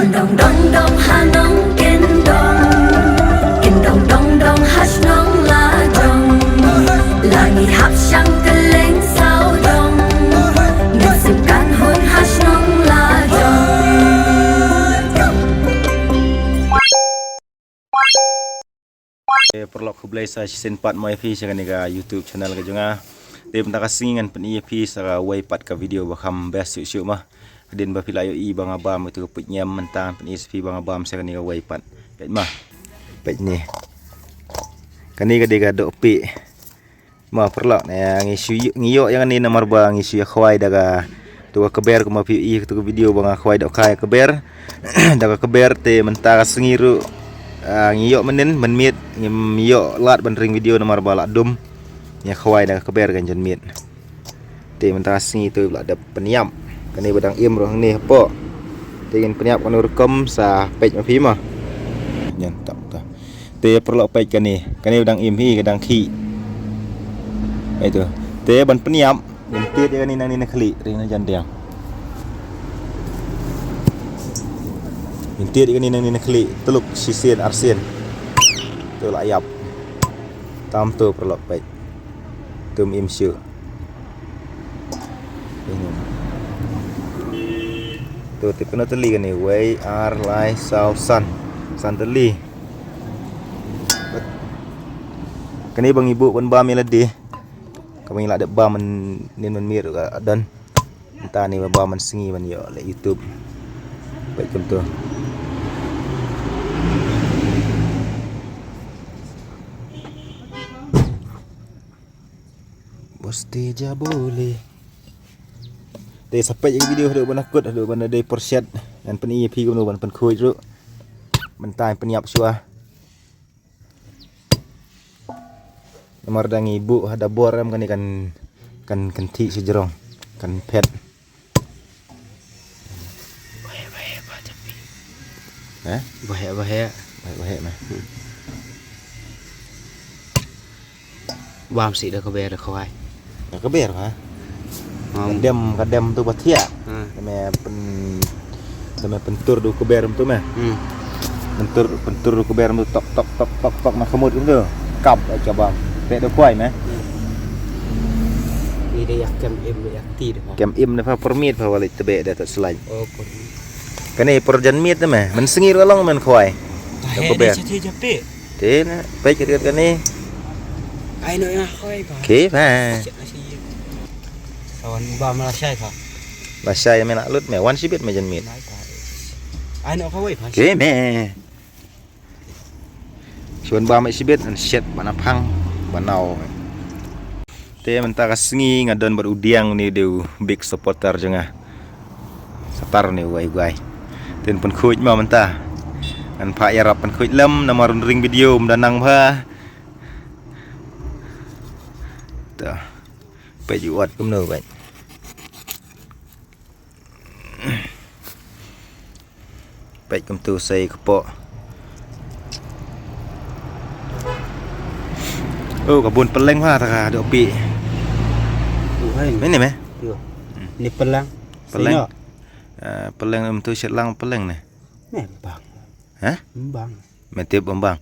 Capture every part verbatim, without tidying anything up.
Dong dong dong ha nong ken dong. Ken dong dong dong ha shnong la jong. La ngi hap shang kylleng saw dong. Ngi sim kan hun ha shnong la jong. Eh, paralok, khublei sa shisien pat mo ïa phi sha kane ka YouTube channel ka jong nga. Te mynta ka sngi ngan pyni ïa phi sa kawei pat ka video ba kham best shuh shuh mo. Hadien ba phi la ïohi ba nga bam ïa tu ka peit ngem, mynta ngan pyni sa phi ba nga bam sa kane kawei pat. Peit mo. Peit ne. Kane ka dei ka dohpih. Mo paralok, ne ngi shu ïoh, ngi ïoh ïa kane namar ba ngi shu ïa khwai da ka, tu ka kber, kumba phi ïohi tu ka video ba nga khwai dohkha ïa ka kber. Da ka kber te mynta ka sngi ruh, ah, ngi ïoh mynnin mynmiet, ngim ïoh lad ban ring video namar ba la dum. Ngi ïa khwai da ka kber kan jan miet. Te mynta ka sngi tu la dep pynïap. Kane ba dang im ruh hangne hapoh. Te ngin pynïap kano rukom sa peit ma phi mo. Nyan tak ta. Te paralok peit kane, kane ba dang im hi, ka dang khih. Ai tu. Te ban pynïap, ngin tied ïa kane nangne na khlieh, ring na jan diang. Ngin tied ïa kane nangne na khlieh, tyluk shisien arsien. Tu la ïap. Tam tu paralok peit. Tum im shuh. Tu tip kano tylli kane, wei, ar, lai, saw, san. San tylli. Kane ba ngi buh ban bam ïa lade. Kaba ngi la dep bam mynnin mynmiet ruh ka don. Mynta ne ba bam mynsngi ban ïoh leh YouTube. Peit kumtu. Bosti jabole. Te sa peit ïa ka video haduh ban da kut, haduh ban da dei por shet. Ngan pyni ïa phi kumno ban pynkhuid ruh. Mynta ngan pynïap shuwa. Namar da ngi buh ha dabor em, kane kan, kan, kan thih sha jrong. Kan phet. Baheh, baheh, bah, tapi. Eh? Baheh, baheh. Baheh, baheh, meh. Hmm. Bam sih da kber da khwai. Da kber, ha? Hmm. Ka dem, ka dem tu ba thiah. Hmm. Te me pyn, te me pyntur da kber tu me. Hmm. Pyntur, pyntur da kber tu tok, tok, tok, tok, tok, na khmut tu. Kap ai ka bam. Te da khwai me. Hmm. Ni da ïa kem im, ïa ti da. Kem im ne pha permit pha walid tebe da ta slide. Oh, permit. Kane por jan miet me. Mynsngi ruh long men khwai. Tahe da kber. Te na, peit kat kane. Ai no ïa khoi ba. Ke ba. Sawan ba ma la shai ba. La shai me na lut me, wan shibit me jan miet. Ai no khoi ba. Ke me. Sawan ba me shibit, an shet ba na phang, ba nau. Te mynta ka sngi nga don bad u Diang, une u dei u big supporter jong nga. Satar une u ai guai. Te yn pynkhuid ma mynta. Ngan phah ïarap pynkhuid lem namar un ring video ym da nang bha. Ta. Peit u ot kumno peit. Peit kumtu sei kpoh. Oh, ka bun pylleng ha ta ka dohpih. Oh, hai. Mene me? Yo. Hmm. Ni pylleng. Pylleng. Sino? Eh, pylleng em tu shet lang pylleng ne. Me bang. Ha? Bang. Me tip bang.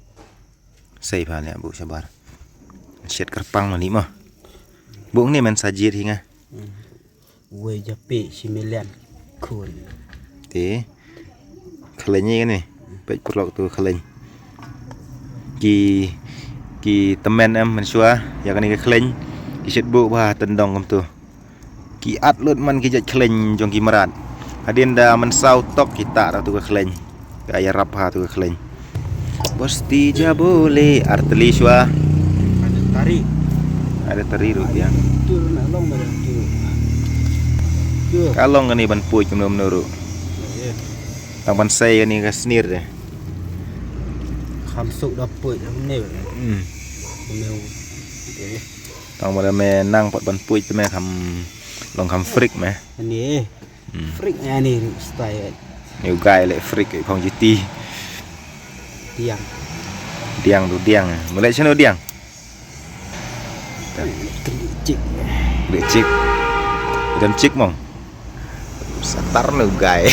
Sei pha ne bu shabar. Shet kyrpang mali mo. Bu ne men sa jied hi nga. Hmm. Wei japi shi million khun. Te khlaiñ ïa kane. Peit paralok tu khlaiñ. Ki, ki tymmen em mynshuwa ïa kane ka khlaiñ. Ki shet buh bha tyndong kumtu. Ki at lut man ki jait khlaiñ jong ki mrad. Hadien da mynsaw tok ki tah da tu ka khlaiñ. Ka ïarap ha tu ka khlaiñ. Bosti jabole, ar tylli shuwa. Ada tari. Ada tari ruh ïa. Tur na long ma tu. Tu. Ka long kane ban puid kumno kumno ruh. Ïa. Tang ban sei kane ka snir de. Kham suk da puid kumne. Hmm. Kumne. Ïa. Tang ba da me nang pat ban puid te me kham long kham freak me. Ani. Hmm. Freak ani style. Ni u guy le freak phong jiti. Diang. Diang tu diang. Mulai sino diang? Klik cik. Klik cik. Jam cik mong. Satar ni u guy.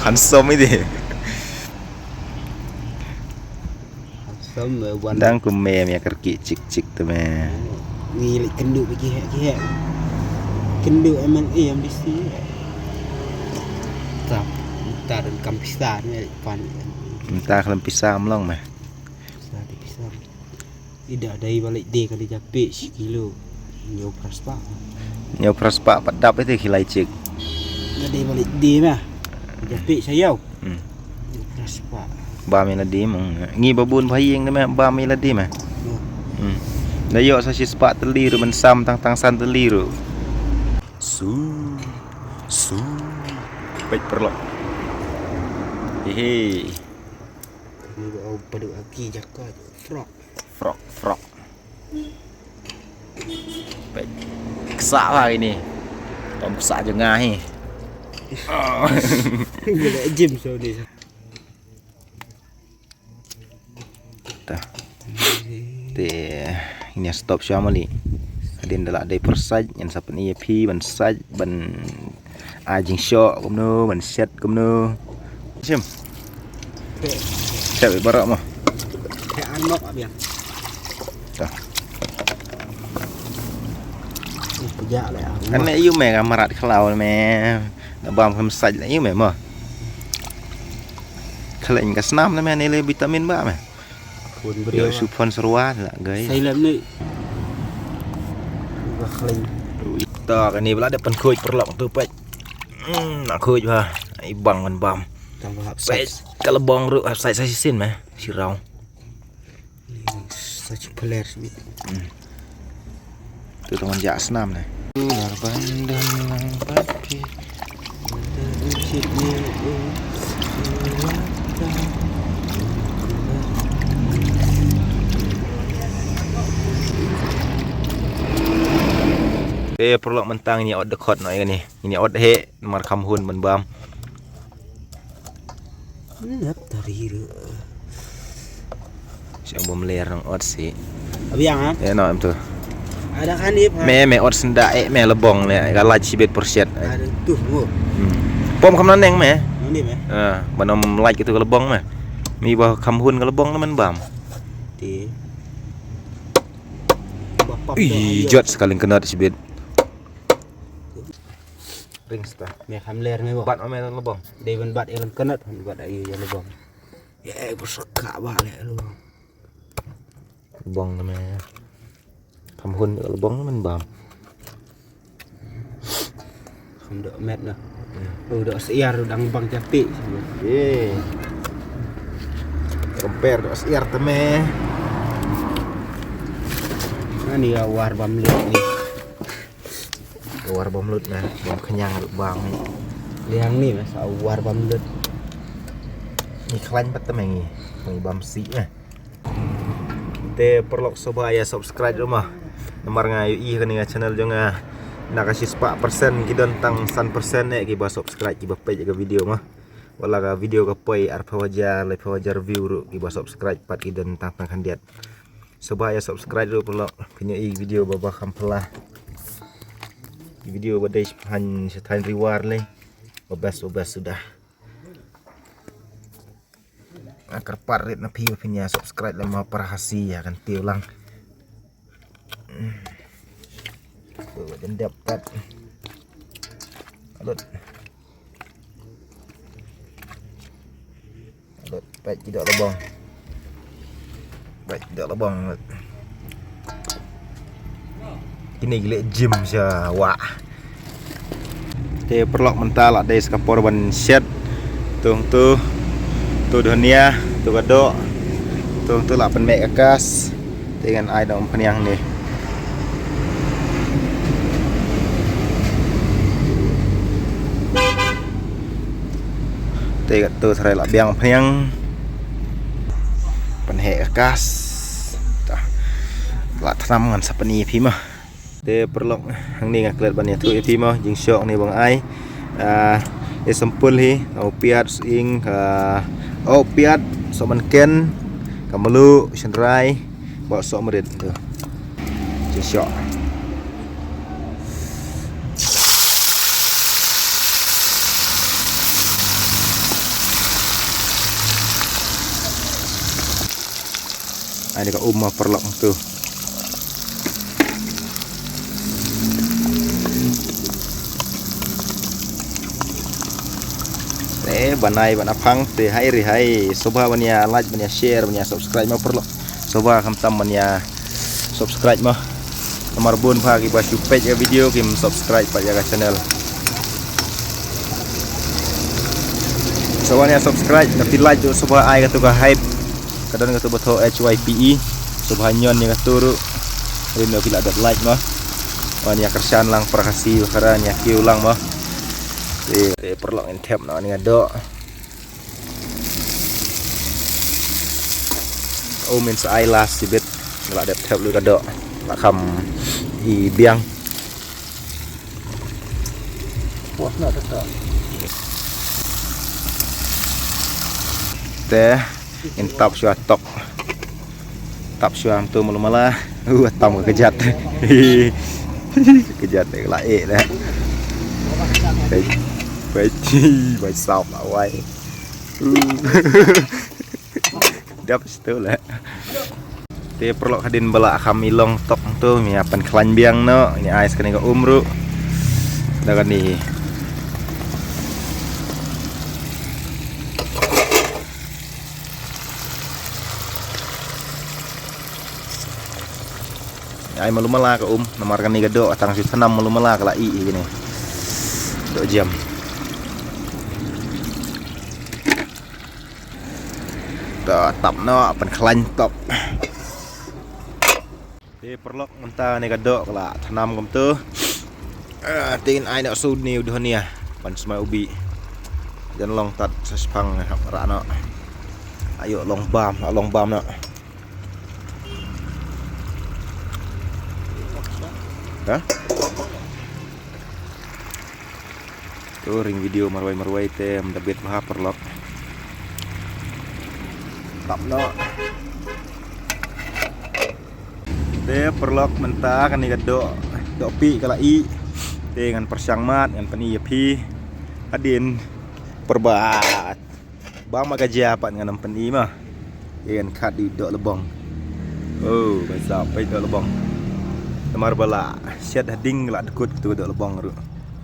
Handsome ini. Dang kumne me kyrkieh chik chik te me. Ngi leh kynduh ba ki heh ki heh. Kynduh M L A M D C. Ta ta don kam pisa me leh pan. Mynta khlem pisa ym long me. Pisa di pisa. Ida dei ba leh de ka dei japeh shi kilo. Nyo praspa. Nyo praspa pat dap ite khilai chik. Ida dei ba leh de me. Japeh sha ïew. Hmm. Nyo praspa. Ba me la de mong. Ngi ba bun ba ïing de me ba me la de me. Hmm. Da ïoh sa shi spah tylli ruh ban sam tang tang san tylli ruh. Su. Su. Peit paralok. Hehe. Ni ba au padu aki jaka frog. Frog, frog. Peit. Ksa lah ini. Tom ksa jong nga hi. Boleh jim so ni. Ta. Te ini stop sha mali. Hadien da lah dei pyrsad ngan sa pyni ïa phi ban sait ban ai jingshoh kumno ban shet kumno. Sim. Shet baroh mo. Te anok abiang. Ta. Ane yu me ka marat khlaw me. Na bam kham sait la yu me mo. Khlaiñ ka snam na me ne le vitamin ba me. Khun briew. Ïoh shu phon syrwa la gai. Sai lem ni. Ba khlaiñ. Ta kane ba la dep pynkhuid paralok tu peit. Hmm, na khuid ba. Ai bang ban bam. Tang ba hap sait. Peit ka lebong ruh hap sait sa shisien me. Shiraw. Sa chi pler sbit. Hmm. Tu tang ban jah snam ne. Lar ban dang lang pat phi. Te paralok mynta ngin ïa ot dkhot noh ïa kane. Ngin ïa ot heh namar kham hun ban bam. Nap tari ruh. Sha bom ler nang ot si. Abiang ha? Eh no em tu. Ada kan ip ha? Me me ot senda eh me lebong ne ka lait sibit perset. Ada tu mo. Hmm. Pom kham naneng me. Naneng me. Ah, banom lait kitu ka lebong me. Mi ba kham hun ka lebong ne men bam. Ti. Ih, jot sekali kena sibit. Ring sta. Me kham ler me ba. Bat ma me lebong. Dei ban bat ïa lengkynot ban bat ïa lebong. Ye, eh, bus ka ba le lebong. Lebong na me. Kham hun lebong na men bam. Kham dok met na. Hmm. Oh, dok syiar dang bang jati. Ye. Compare dok syiar te me. Ani awar bam le ni. Ka war bam lut na, bam khñiang lut bang. Liang ni na sa war bam lut. Ni khlaiñ pat te me ngi, ngi bam si na. Te paralok sngewbha ïa subscribe ruh ma. Namar nga ïohi kane ka channel jong nga na ka shispah percent ki don tang san percent eh kiba subscribe kiba peit ka video ma. Wat la ka video ka poi arphew hajar laiphew hajar view ruh kiba subscribe pat ki don tang tang khyndiat. Sngewbha ïa subscribe ruh paralok. Phin ïohi video ba ba kham phylla. Video ba dei shaphang shathaiñ riwar lei. Ba best ba best suda. Nga kyrpad rit na phi ba phin ïa subscribe lem ma para hasi ïa kan tiew lang. Ba dep tat. Alut. Peit ki dok lebong. Peit ki dok lebong. Kine ki leh gym sha wah. Te paralok mynta la dei sa ka por ban shet. Tu tu. Tu duhnia, tu ka dok. Tu tu la pynmeh ka kas. Te ngan ai da umphniang ne. Te ka tu tharai la biang umphniang. Pynheh ka kas. Ta. La thnam ngan sa pyni phi ma. Te paralok hangne nga klet ban ïathuh ïa phi mo jingshoh ne bang ai. Ah, example hi, u piat, ing, ah, u piat, soh mynken, ka mluh, shynrai, bad soh mrit tu. Jingshoh. Ai da ka um ma paralok tu. Te ban ai ban ap hang te hai re hai. Sngewbha ban ïa like, ban ïa share, ban ïa subscribe ma paralok. Sngewbha khamtam ban ïa subscribe ma. Namar bun bha kiba shu peit ïa ka video kim subscribe pat ïa ka channel. Sngewbha ban ïa subscribe, na phi like tu sngewbha ai katu ka hype. Ka don katu ba thoh H Y P E. Sngewbha ñion ïa katu ruh. Rin ba phi lah dep like ma. Wan ïa kyrshan lang para Khasi ba kharan ïa kiew lang ma. Te, te paralok ngin thep noh ïa ka doh. Um ngin sa ai last shibit. Lah dep thep lut ka doh. Lah kham i biang. Wah, na, dah, dah. Te ngin tap shuwa tok. Tap shuwa tu malu mala. Uh, tam ka kejat. Kejat deh lah eh dah. Bai, bai, bai sap lah wai. Uh. Dap situ lah. Te paralok hadien ba la kham i long tok tu, ngi ïa pynkhlaiñ biang noh, ngi ai sa kane ka um ruh. Da kane. Ai malu mala ka um, namar kane ka doh tang shu thnam malu mala ka la ih ïa kane. Doh jam. To tap noh, pynkhlaiñ tok. Te paralok mynta kane ka doh ka la thnam kumtu. Ah, te ngin ai noh shuh ne u dhonia. Ban smai u bih. Jan long tad sa shipang hap rah noh. Ayo long bam, long bam noh. Ha? To ring video marwei marwei te, ym da bit bha paralok. Tap noh. Te paralok mynta kane ka doh, doh pih ka la ih. Te ngan pyrshang mad, ngan pyni ïa phi. Hadien pyrbat. Bang ma ka jia pat ngan ym pyni ma. Ïa ngan khat di doh lebong. Oh, bai sap, bai doh lebong. Namar ba la shet hading la dkut tu doh lebong ruh.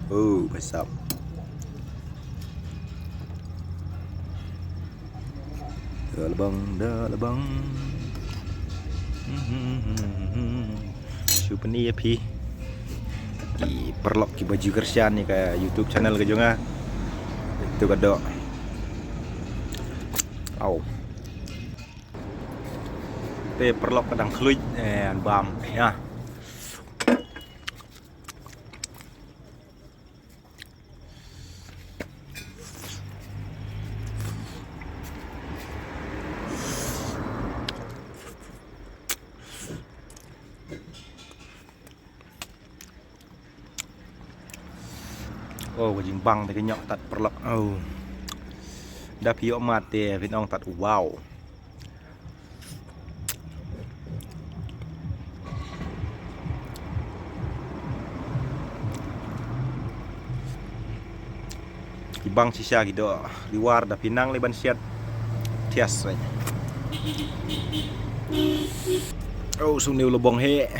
Oh, bai sap. Doh lebong, doh lebong. Shu pyni ïa phi. Ki paralok kiba ju kyrshan ïa ka YouTube channel ka jong nga. Itu ka doh. Au. Te paralok ka dang khluit, eh, bam. Ïa. Oh, ka jingbang te ka ñiuh tad paralok. Oh. Da phi ïoh mad te phin ong tad wow. Ki bang shisha ki doh liwar da phi nang lei ban shet. Thias. Oh, sum niu lebong he.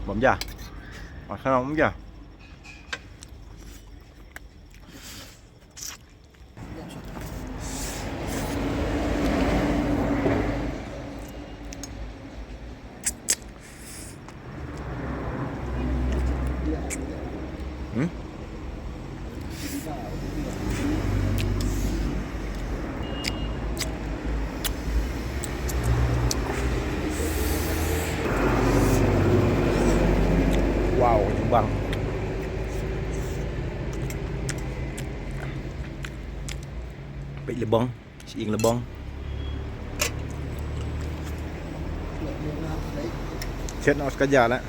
Bom ja. Masa bom ja. Hmm? Wow, jingbang. Peit lebong. Shi ing lebong. Chet na os kaja la.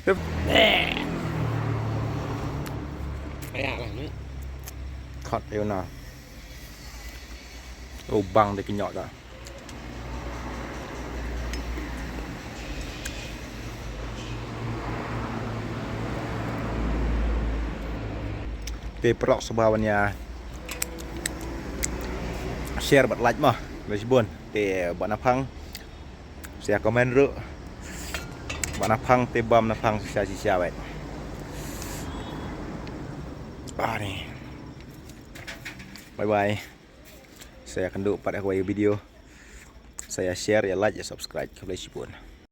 Hup. Aya lah ni. Khot ïa u na. U bang de ki ñiuh da. Te paralok sngewbha ban ïa share bad like mo. Khublei shibun. Te ba na phang sa ïa comment ruh. Ba na phang te bam na phang shisha shisha bad. Ah ni. Bye bye. Sa ïa kynduh pat ha kawei video. Sa ïa share, ïa like, ïa subscribe. Khublei shibun.